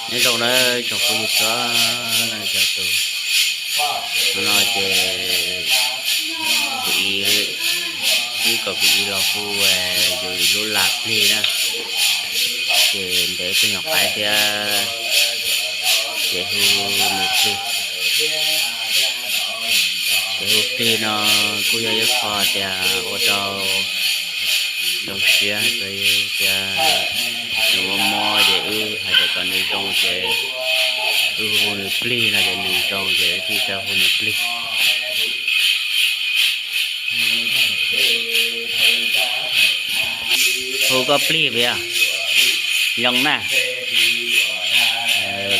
Nyob zoo na tsoom phooj ywg txhua leej txhua tus, hnub no ces kuv ib, wb kom kuv ib los hu yus lub lam plig na, ces ntev tus nyuam qaib thiab, ces hu nws plig. Ces hu plig no kuj yog ib qho tias ua rau zoo siab, tias nws mob mob ces wb hais tias kom nws zoo ces wb hu nws plig no ces nws zoo ces wb thiaj tau hu nws plig. Hu koj plig puas yog? Zoo na.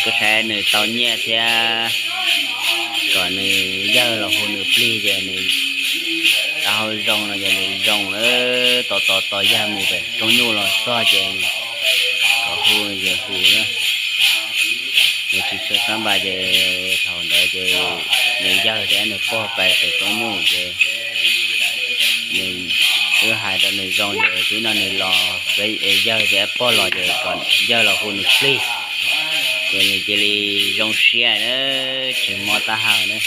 Kuv saib nws tau nyiaj thiab, kom nws yawg los hu nws plig ces nws rov hu zoo no ces nws zoo lawm, tos tos tos yawg mus pem rooj nyuj los txog ces kom hu ces hu na. Nws tsis tshua xab npas ces thaum ntawd ces nws yawg thiab nws pog pais pem rooj nyuj ces nws, wb hais rau nws zoo ces tib no nws los, yawg thiab pog los ces kom yawg los hu nws plig, ces nws cia li zoo siab na, tsis mob taub hau na.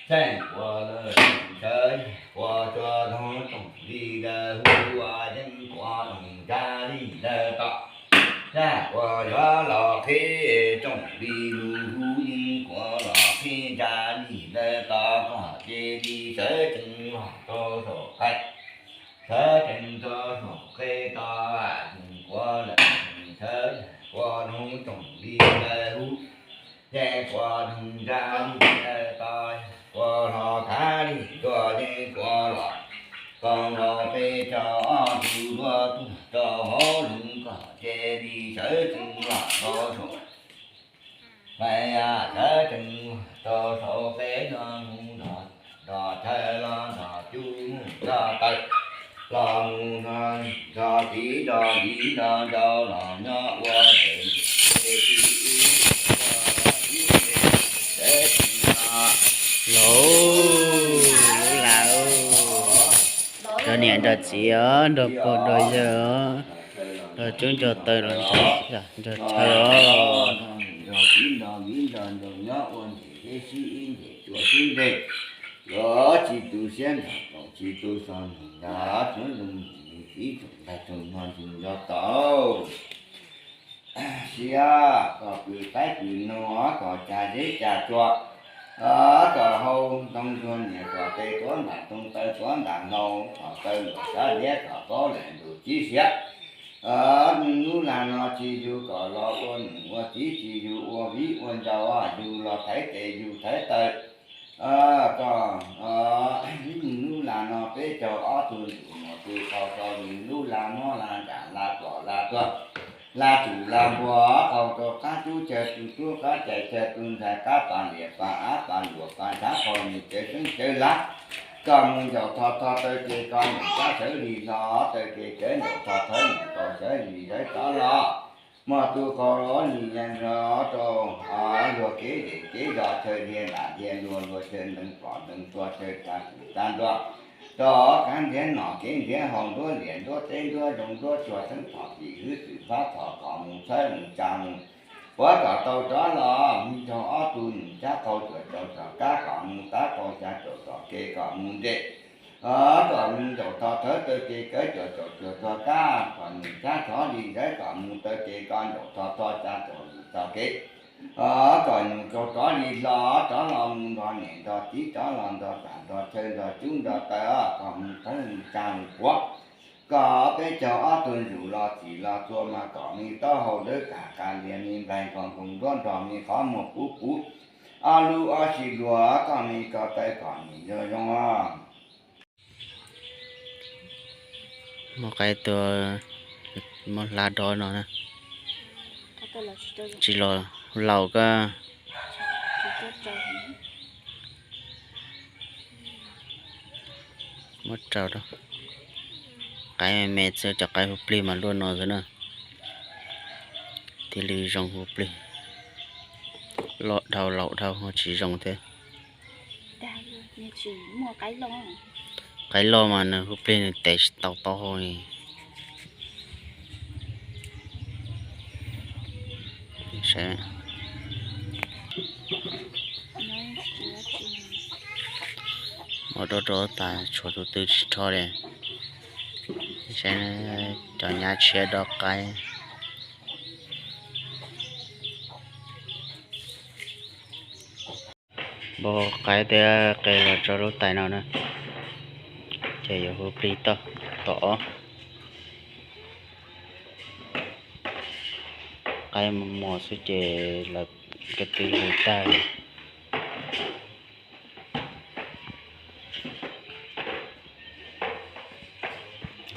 Txheej ua lawm sawv, ua tsuag toog tsoom li lawv hu, ua yeeb kuav toog tsa li lawv tom. Txheej ua yuav los qhib tsoom li lus hu, yeeb kuav los qhib tsa li lawv tom, kom cia li sawv tsees los rau saum qe. Sawv tsees rau saum qe tod, yeeb kuav lawm sawv, ua toog tsoom li lawv hu. Yeeb kuav toog tsa li lawv tom, kuav hlo khav li dua yeeb kuav los. Koom los peb caug ob tug duab tuag rau hauv loog, kom cia li sawv tsees los rau saum qe, sawv tsees los rau saum qe, nrog mus nrog chaw los nrog cub mus nrog taw, los mus nrog txiv nrog viv nrog nraug los nyob ua ntej. Lauj, lub lam, nrog niam nrog txiv os, nrog pog nrog yawg os, nrog cub nrog taw los nrog chaw os. Nrog txiv nrog viv nrog nraug nyob ua ntej, sib ib ntsis tuaj sib ntsib, yuav tsis tu siab nrog, tsis tu xov nrog, tsuav zoo txiv tsoom ntxhais tsoom nyog ntsis nrog tau. Siab kom pw qaib pw nus, kom cas zeb cas tsua, kom hau ntoo ntsuag niam, kom tes tuav ntam ntoo taw tuav ntam hlau, kom taw luam sab liab, kom paub lawm ntus tsib siab. Lub lag no tsis yug kom los ua niam ua txiv, tsis yug ua viv ua nraug, yug los thaiv tes yug thaiv taw. Koj, lub lag no peb caug ob tug ntuj, mus tw qhov ko, lub lag mob lag ntsam lag pom lag tuag. Laj tsum laj npua qaug rau qab cub chaw tu tub qab cais chaw tu ntxhais qab pas liam pas av pas luam pas ntshav qaug nws cawv xeeb cawv lav. Kom mus ncaum tho tho taw ces kom ncaum txab sawv lig hlo taw ces cawv ncaum tho thawv ncaum tau sawv lig sawv rov los. Muaj tus qaug los nim yas nrog rau luag kev zem kev zos chaw dhia lam dhia luag luag chaw nteev pom nteev tuag chaw tsa tsa ntua. Rov kav ntiav nom kev ntiav haus ntuab liam ntuab teb ntuab zoo ntuab tsuag xeeb thom tim hwv txwm fab thom kom mus txhawb mus tsa mus. Puav kom tau rov los mus nrog ob tug nws cab qaug cuam caum tom kab kom mus tab qaug xya caum tom kev kom mus nres. Kom mus ncaum tho thawv taw kev kawv caum caum cuag txog kab kom nws cab rov li ntawd kom mus taw kev kom ncaum tho tho tsa caum mus txog kev. Kom nws kaug rov li hlo rov los mus nrog niam nrog txiv rov los nrog tam nrog chaw nrog cub nrog taw kom mus thawb mus tsa mus puav. Kom peb caug ob tug ntsuj los txim los txua mas kom me taub hau dawb kam qas lias me nplaig nkoos nkoos nruab nrog me qhov muag puv puv. Ob lub ob sij luag kom me ko taw kom nim zoo zoo. Muab qaib tua, muab hlab dob no na. Tsis los laus koj. Muab rau rau. Qaib me me xwb, cov qaib hu plig mas luaj no xwb na. Thiaj li zoo hu plig. Loj dhau laus dhau ho tsis zoo thiab. Qaib loj mas nws hu plig nws tes tsis tau taub hau li. Muab dob rau tas tshuav tus twg tsis rho li. Saib cov nyab tshiab dob qaib. Npau qaib thiab qe los tso lub tais no na, ces yuav hu plig toj tom ob. Qaib mos xwb ces lawv ko tw lug tag.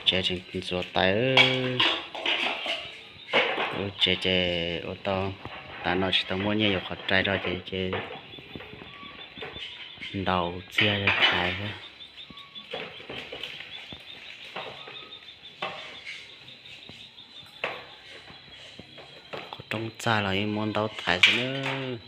Tsev tseem ntxuav tais. Lub tsev ces ua tau, tav no tsis tau muaj nyiaj yuav qhov rais rau ces ces ntaus txiag thaiv xwb. Qhov rooj txag los yeej muab ntaub thaiv xwb na.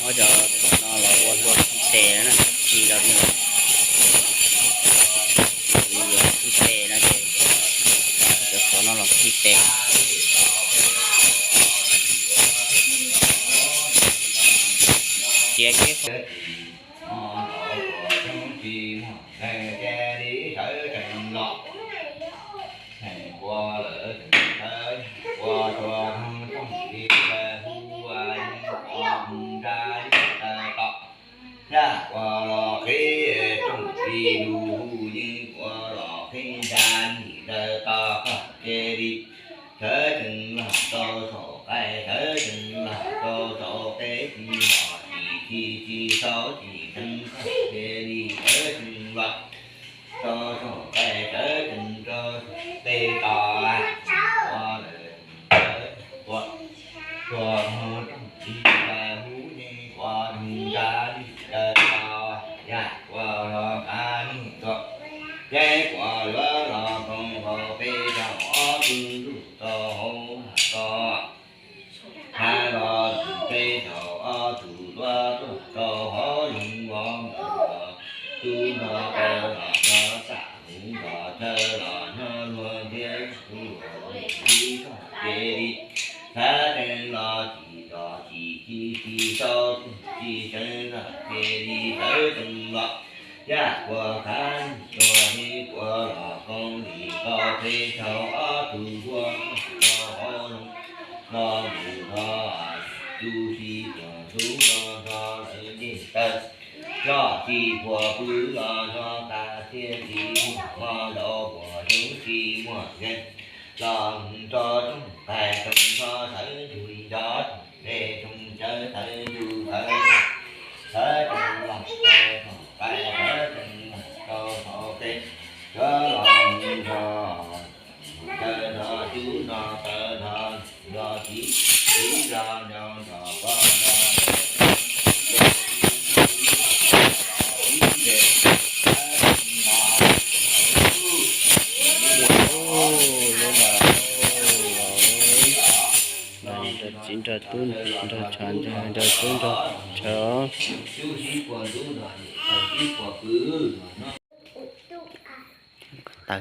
Muab cov qhov no los ua hlua khi tes na, khi rau li, ua hlua khi tes no ces cov qhov no los khi tes. Txiav kiag qhov ua lawm ua tua rooj li hu ua hu Ib lub hu yeej kuav los qhib ntsha nim daws tos qhov cia li, sawv tsees los rau saum qaib, sawv tsees los rau saum qeb, tsis mos tsis tsis tsis sau tsis tsees qhov cia li, sawv tsees los rau saum qaib, sawv tsees rau saum qeb tos ua lawm. Ua tsuag mus rooj tsis ncaws, hu yeej kuav mus ntsha nim daws tos, yaj kuav los kav nim tuaj, yeej kuav yuav los koom nkaus peb caug ob tug ntuj rau hauv vaj tod. Thab los peb caug ob tug duab tuaj rau hauv loog vov ntawm tub nrog taw los nrog tam mus nrog chaw los nrog luag ntiav tus ib txoj cia li. Thab tsees los tsis zos tsis tsis tsis sau tsis tsees zos cia li, sawv tsees los yaj kuav khav tuag, yeej kuav los koom lim nkaus peb caug ob tug duab rau hauv loog los mus nrog tus tsis tuag ntxub los nrog lawv ncej taw. Los tsis puag pw los nrog tas thiaj tsis muaj hmo zaus, puag xyoob tsis muaj nkeeg los mus rau rooj qaij rooj nrog sawv ntsug nco rooj dej rooj cawv sawv ntsug sawv sawv tsees los rau rooj qaij sawv tsees los rau saum qeb, sawv los mus nrog cawv nrog cub nrog taw nrog nrog txiv txiv nrog nrog nrog pog nrog Txiv nrog tub nrog tsov, nrog tub nrog tsov. Taw.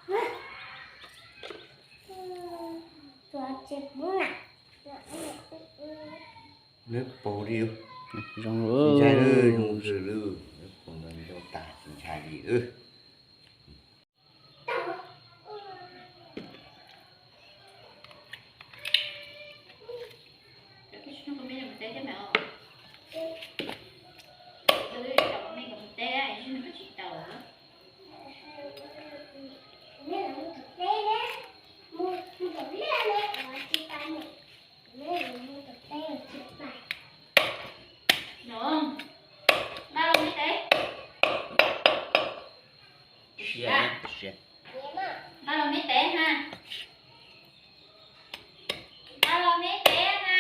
Noj, ces noj nqos qe, noj, qos qe na, zoo na. Lawv paug li, zoo, zoo zws lawm, lawv paug ntawd zoo tas tsis ntshai li lawm. Nqa los me tev ha. Nqa los me tev ha.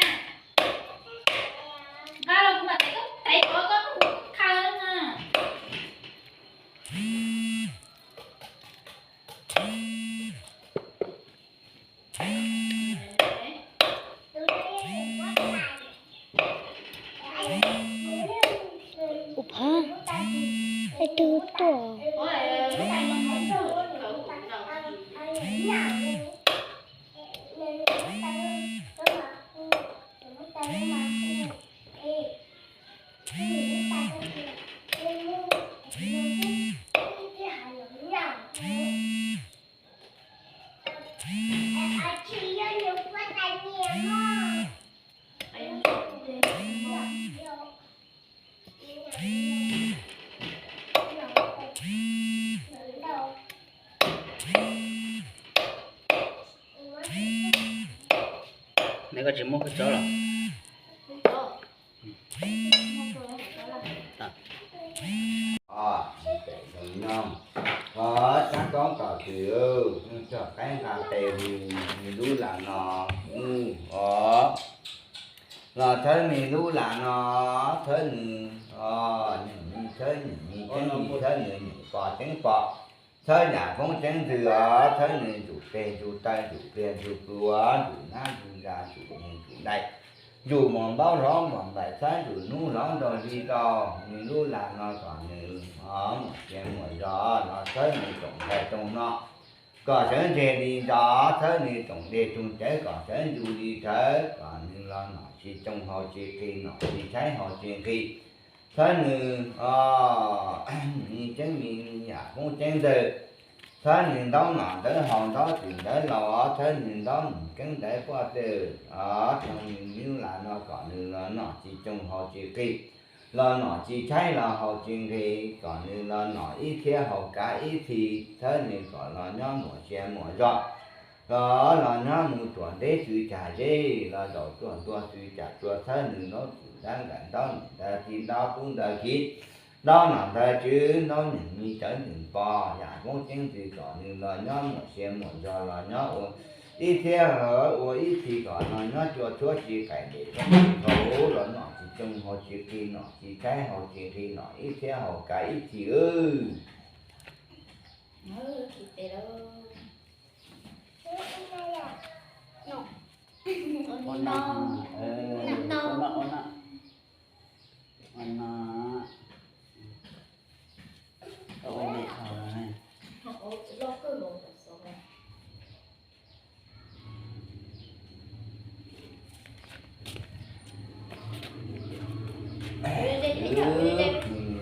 Nqa los kuv mam tev koj tev, koj khaws na. Ua pha, ib tug tuaj. Neb koj tsis muab koj tsob los? Os, tes zoo nyob. Os, tsab koob tom twm, cog qaib nqa tes mus, nws lub lam no, mus os. Los thawb nws lub lam no, thawb nws. Nyeem me txhawb nyeem me, ceeb me txhawb nws nyeem pos ceeb pos. Txhawb yam foob ceeb ntws os, txhawb nws ntsuj teg ntsuj taw ntsuj pliag ntsuj kua ntsuj nab ntsuj ntsa ntsuj neeg ntsuj dais, ntsuj muas npaub hloov muas nplaim txhawb ntsuj hnub hloov nraug hli rau nws lub lag no kom nws muaj sia muaj zog los txhawb nws rooj nqaij rooj no kom sawv ntseg li ntso, txhawb nws rooj dej rooj cawv kom sawv ntsug li rhawv, kom nws los nom tsis coo haus tsis qis nom tsis tshaib haus tsis nqhis. Txhawb nws me ceeb me yam foob ceeb ntawd, txhawb nws ntaub nom ntawv haus ntaub twm ntawv laus, txhawb nws ntaub nom keeb ntawv poj txwm, txhawb nws lub lag no kom nws los nom tsis coo haus tsis qis, los nom tsis tshaib los haus tsis nqhis, kom nws los nom ib txhiab haus kav ib txhis, txhawb nws kom los nyob muaj sia muaj zog, los los nyob mus ruam nteb xwm cag zeb, los zaum tuaj ntua xwm cag tsua, txhawb nws ntaub txwm ntaub nqaim ntaub niam ntaub txiv ntaub tub ntaub kiv, ntaub nom ntaub tswv ntaub nyeem me txhawb nyeem pos yam foob ceeb ntws kom nws los nyob muaj sia muaj zog los nyob ua ib txhiab ua ib txhis kom los nyob cua tshuab tsis qaim ntes tshoob tsis thaum los nom tsis coo haus tsis qis nom tsis tshaib haus tsis nqhis nom ib txhiab haus kav ib txhis.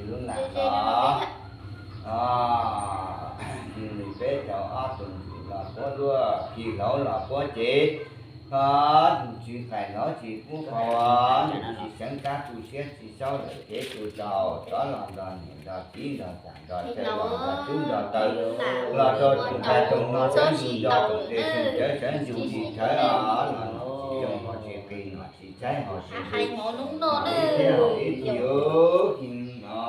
Lub lam no, nws peb caug ob tug ntxim los puab duaj, kis hlauv los puab cev, ho tus tswv qaim hlauv tsis pub qhau, tus tsis seev kab tu siab tsis saub lawm cev tu tsaus, rov los nrog niam nrog txiv nrog txam nrog chaw los nrog tub nrog taws, los rau tsoom nqaij tsoom no sawv ntsug nco tsoom dej tsoom cawv sawv ntsug li thawv, los nom tsis coo haus tsis qis nom tsis tshaib haus tsis nqhis, ib txhiab haus ib txhis, kis no,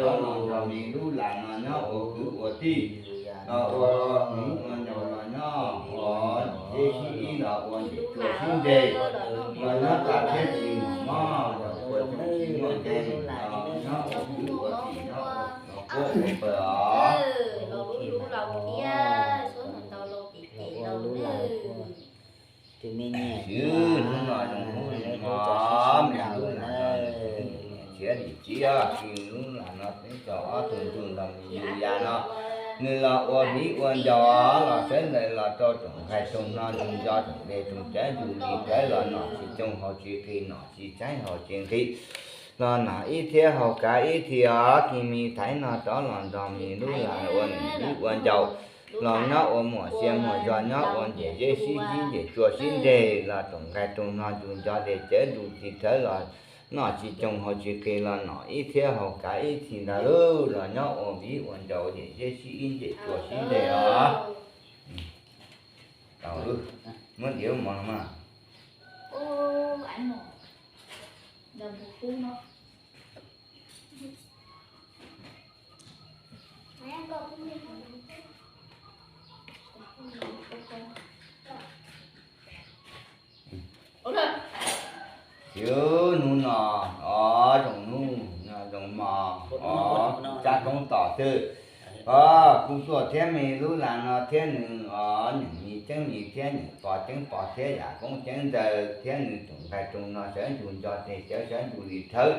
rov los nrog me lub lam no nyob ua kwv ua tij, los ua viv ua ncaus los nyob ua yim sib ib los ua ntxim tsua sib ntes, los nyob tas thiab tsis mus mob, los ua tsis muaj nkeeg, los nyob ua kwv ua tij nyob ua puab ua pawg os. Tus me nyuam, hnub no zoo hnub zoo hmo, me lub lam no niam txiav lim txiv, kis lub lam no peb caug ob tug ntxim los me yus yas no, nws los ua viv ua ncaus los sawv daws los rau tsoom nqaij tsoom no ntsug nco tsoom dej tsoom cawv ntsug li thawv, los nom tsis coo haus tsis qis nom tsis tshaib haus tsis nqhis, los nom ib txhiab haus kav ib txhis os. Kis me thaiv no rov los nrog me lub lam ua viv ua ncaus, los nyob ua muaj sia muaj zog nyob ua ntxim zeb sib ntsib ntxim tsua sib ntes, los tsoom nqaij tsoom no ntsug nco dej cawv ntsug li thawv, los nom tsis coo haus tsis qis los nom ib txhiab haus kav ib txhis ntag lauj, los nyob ua viv ua ncaus ntxim zeb sib ib ntxim tsua sib ntes os. Muab ntiav mov no mas. Yus hnub no, o, zoo hnub, zoo hmo, o, tsab roob tom xwb. O, kuv tuaj thiab me lub lam no thiab nws, o, nyeem me ceeb me thiab nyeem pos ceeb pos thiab yam foob ceeb ntawd thiab nws tsoom nqaij tsoom no sawv ntsug nco dej cawv sawv ntsug li thawv,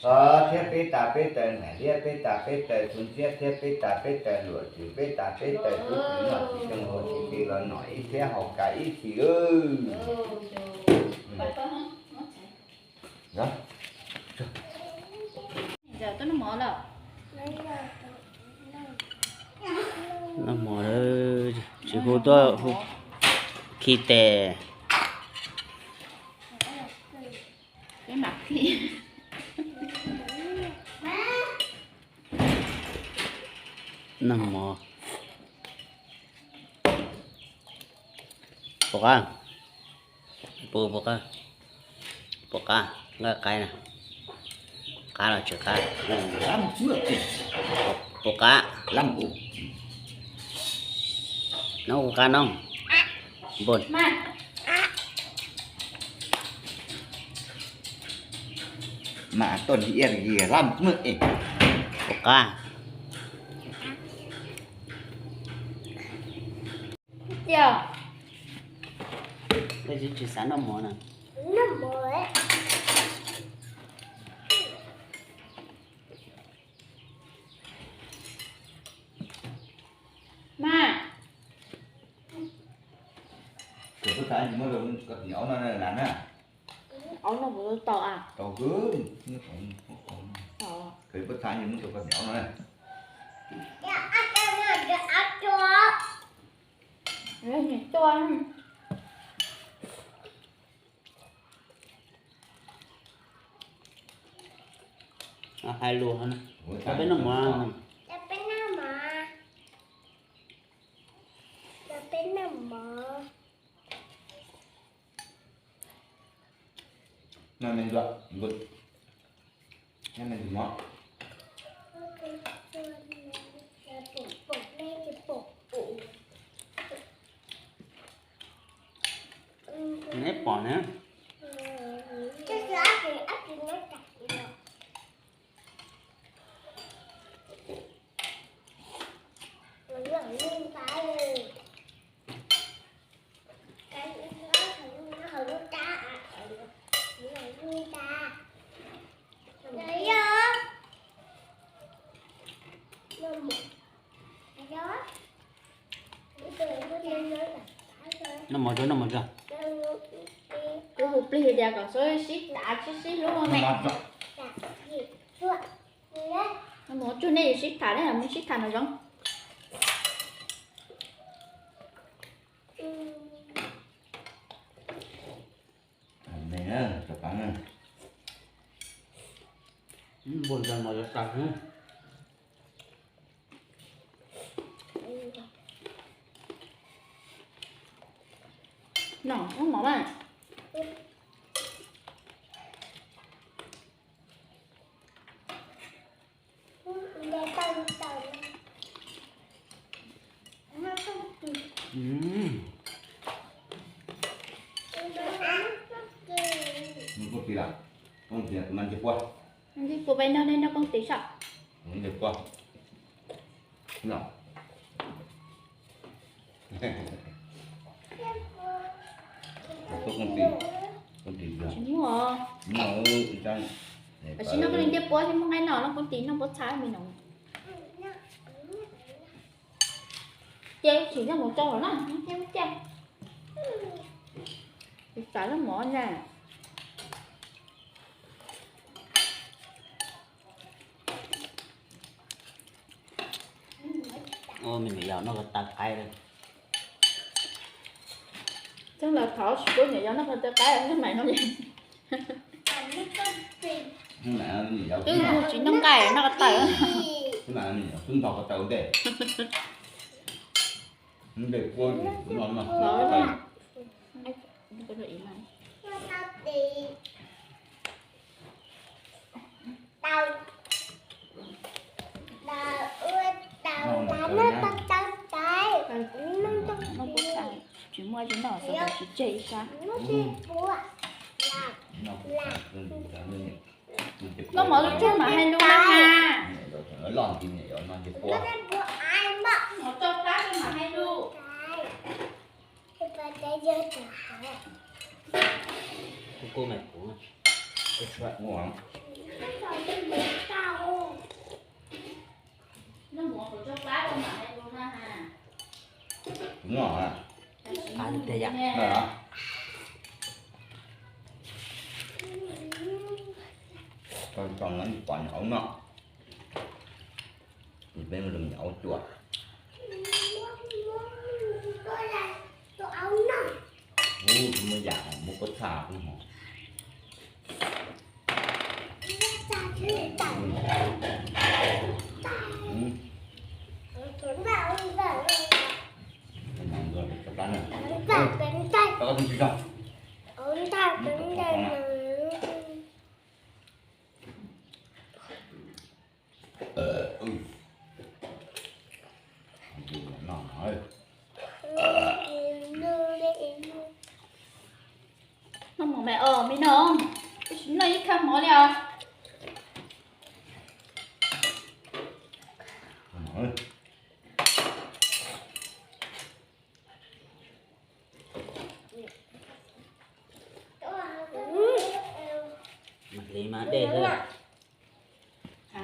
o, thiab peb tas peb taw nqaim liab peb tas peb taw txhuv ntxiab thiab peb tas peb taw luam txwm peb tas peb taw tub txwm nom tsis coo haus tsis qis los nom ib txhiab haus kav ib txhis. Noj mov, tsis hu tuaj hu khi tes. Noj mov. Puas qab? Puas, puas qab? Puas qab? Nqaij qaib na. Qab los tsis qab? Puas qab? Noj puas qab no? Npun. Mas tuaj nti iab li lab mej es. Ua qab. Koj tsis xav noj mov na? Mas. Koj tsis muab rau koj txiv aub no na. Aub no puas tau a? Tau kawg. Koj tsis muab rau koj txiv aub no na. Hais lus, peb noj mov. Neb pom na. Noj mov tso, noj mov tso. Kuv hu plig tias kom sib sib tham, sib sib hlub me. Noj mov tso, nej yuav sib tham, nej yuav sib tham no zoo. Npua ntxawg mos tau tag. No, ub mov mas. Koj txiv, koj txiv mas ntsej puab. Ntsej puab peb noj, nej noj koj txiv saib. Ntsej puab. Tsis muaj. Tam sim no koj li ntsej puab thiab muaj nqaij noj, noj koj txiv noj puab txhab me no. Cia tsis noj mov tso los na, cia cia. Tus xav noj mov na. Me nyuam yaus noj ko taw qaib. Txog los thov tsis pub nyuam yaus noj ko taw qaib, noj mas no. Twb tsis noj nqaij noj ko taw. Twb nto ko taw ntej. Ntej puab no no. Tsis muaj tsis noj, sawv daws tsis tseg ib sab. Noj mov tsuag tsuag mam hais lus na. Mov tsuag tsuag mam hais lus. Peb mus nyom aub cua. Ub, muaj yam muaj pob txha kuj hov. Noj mov mas os me no, tab sis noj ib khab mov li os. Mas dej xwb.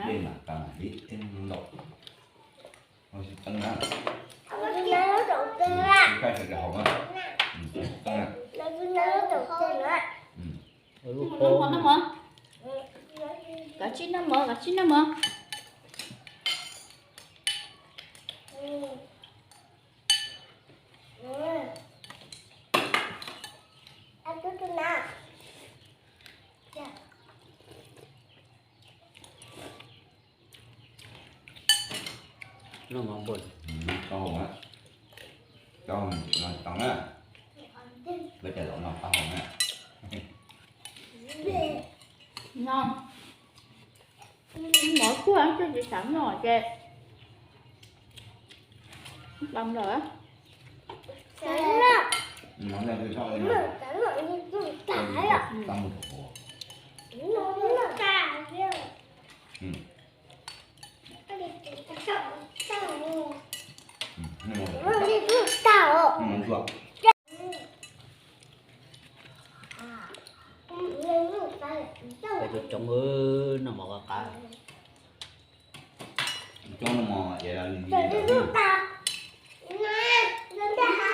Dej mas tas li, ib ntau. Ua si teeb na. Ib kab sawv daws haus na. Teeb na. Noj mov, noj mov. Kav tsij noj mov, kav tsij noj mov. Noj mov npua. Tau, tau na. Peb cov laus no tau na. No. Mov kuaj twb tsis xav noj ces tau lawm. Peb coob coob, noj mov qab qab.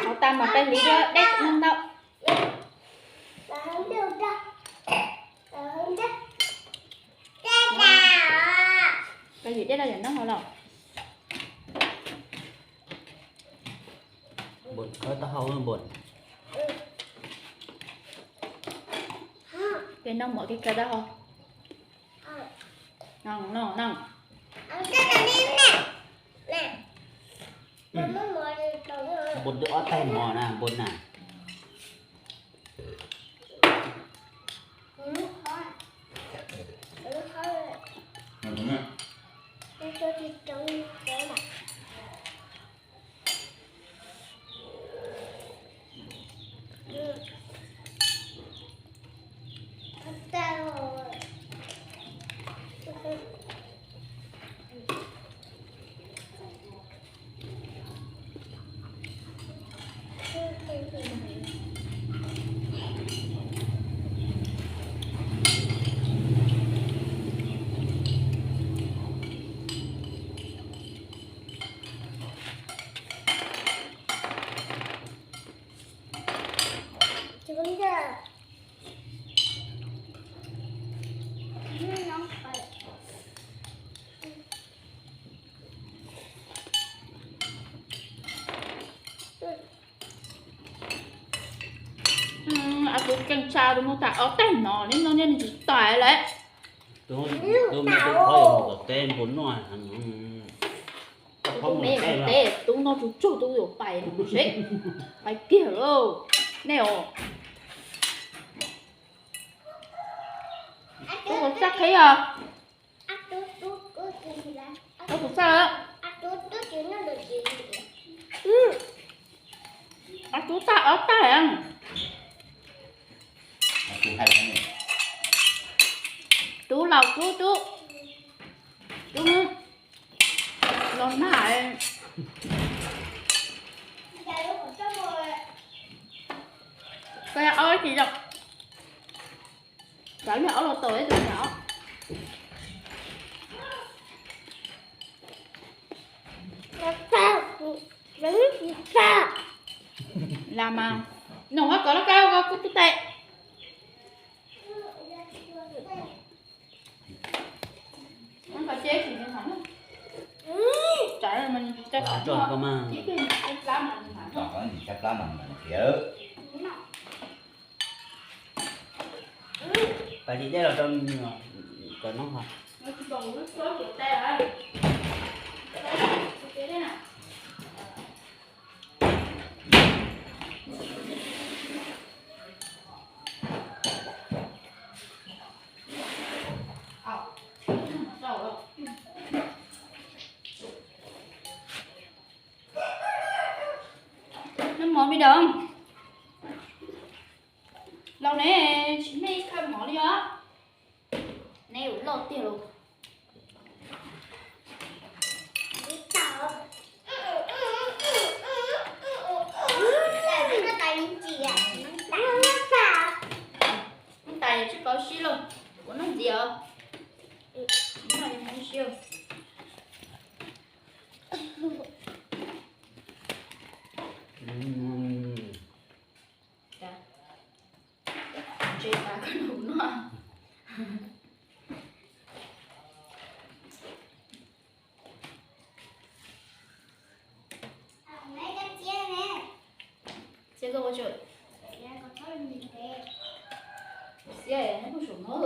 Haus tas mas peb hliv dej ntau. Peb hliv dej rau yav no haus los. Npua khawb taub hau npua. Ces noj mov ces khawb taub hau. No, no, no. Npua twb ob taig mov na npua na. Kuv keej tsa rau mus tas ob tag no li no niaj tsis tais lawm. Tub me npua noj, tub noj tsuj tsuag tub yuav pais mus seb, pais kiag lauj. Nej os, tub kuv txaj qhib os. Tub kuv txaj, ob tub txaj ob tag. Tub laus tub, tub, tub los nag. Koj yog ob tsis zoo. Cov niag ob los tau ib tug nyom. Las mas, nug koj kov laj kab koj kuj tub tes. Pas li dej los rau nws kom noj ho. Noj mov me dam. Laus ne, tsis muaj ib khawb mov li os. Neb ua loj tiag lauj. Noj tas tsis paub sib lauj, kuv noj Yog. Ntse tas koj nug kuv noj. Xiab koj ua tsaug. Xiab, muab saum no.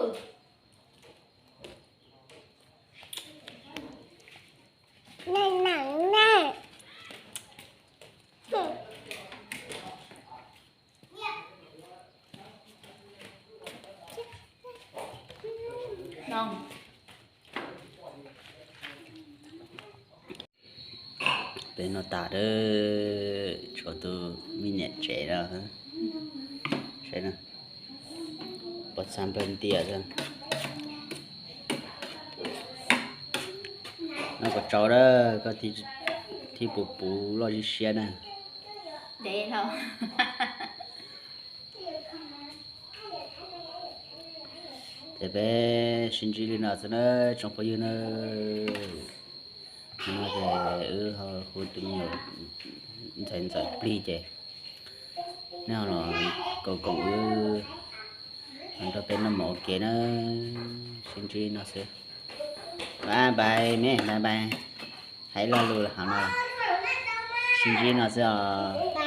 Peb noj tas lawm, tshuav tus me niam tsev no. Saib, pos txha npawg ntias xwb. Noj kom tsau na, koj thiaj puv puv loj siab siab na. Ces peb sib ntsib li no xwb na tsoom phooj ywg na. No ces wb ho hu tus me nyuam ntxhais ntxawm plig ces nej ho los koom koom wb nrog peb noj mov ua ke na. Sib ntsib no xwb. Bye bye me, bye bye. Hais lo lus hauv no, sib ntsib no xwb os.